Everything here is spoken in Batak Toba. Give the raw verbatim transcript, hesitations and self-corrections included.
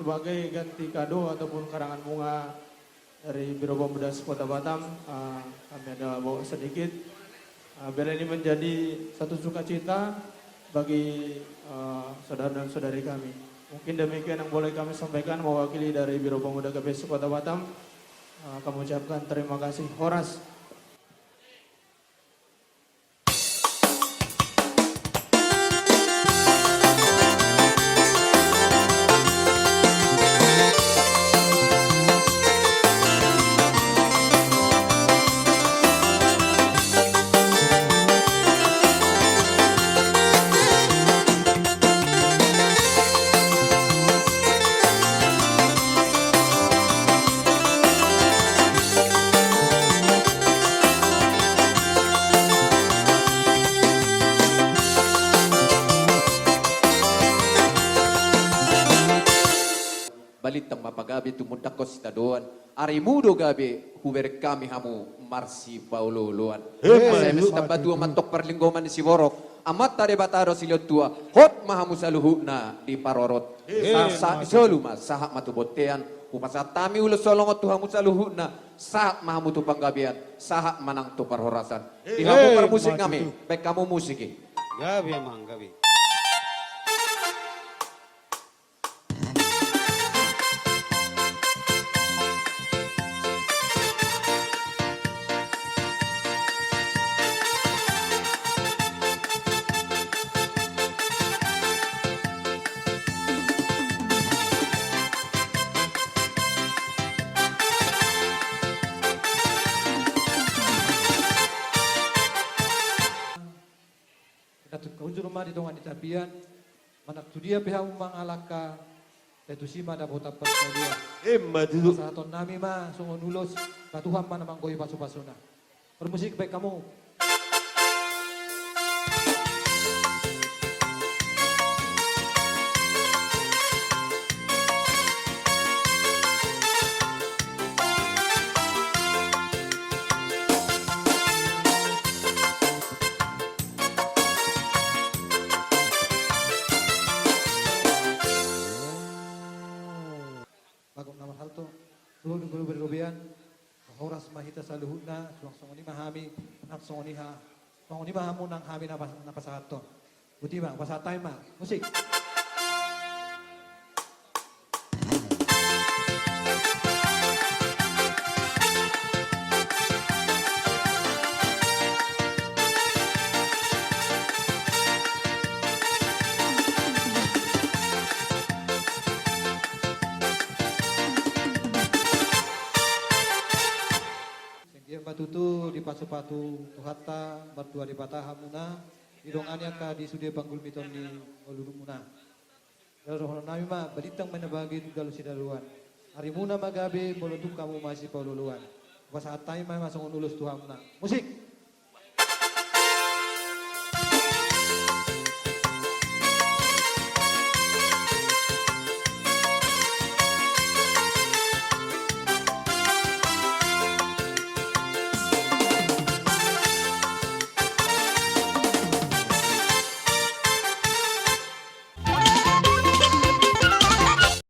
Sebagai ganti kado ataupun karangan bunga dari Biro Pemuda se-Kota Batam, eh, kami ada bawa sedikit. Eh, biar ini menjadi satu sukacita bagi, eh, saudara dan saudari kami. Mungkin demikian yang boleh kami sampaikan mewakili dari Biro Pemuda K P S se-Kota Batam. Eh, kami ucapkan terima kasih. Horas. Balintang ma pagabe tumundalhon sitadoan. Arimu do gabe hubereng hami hamu marsipaolooloan. Emma tutu. Sai ma tutu. Tamba tua mantong parlinggoman ni siborok. Amanta Debata do silehon tua. Hot ma hamu saluhutna diparorot. Emma tutu. Sahat-sahat ni solu ma sahat ma tu bontean. Hupasahat hami ulos holong on tu hamu saluhutna. Sahat ma hamu tu panggabean. Sahat ma nang tu parhorasan. Di hamu parmusik nami. Emma tutu. Baen hamu musik i. Gabe amang, gabe. Ina tu hujur ma di tonga ni tapian, manang tu dia pe hamu mangalangka, sai tusi ma dapotan parmaulian. Emma tutu. Pasahaton nami ma songon ulos, ba Tuhan ma na manggohi pasupasuna. Parmusik, baen hamu. Bagot na marhalto, tu hamu di hamu na marrobean, horas ma hita saluhutna, suang songon i ma hami, nang songon i ha, songon i ma hamu nang hami na pas-, na pasahathon. Boti ma, pasahat hami ma. Musik. Songon dia ma tutu dipasupasu Tuhanta, martua Debata hamuna, didongani angka di sude panggulmiton ni ngolumuna. Jala dohonon nami ma, balintang ma na bagen galu sitadoan. Arimuna ma gabe, molo tung hamu marsipaolooloan. Pasahat hami ma songon ulos tu hamuna. Musik!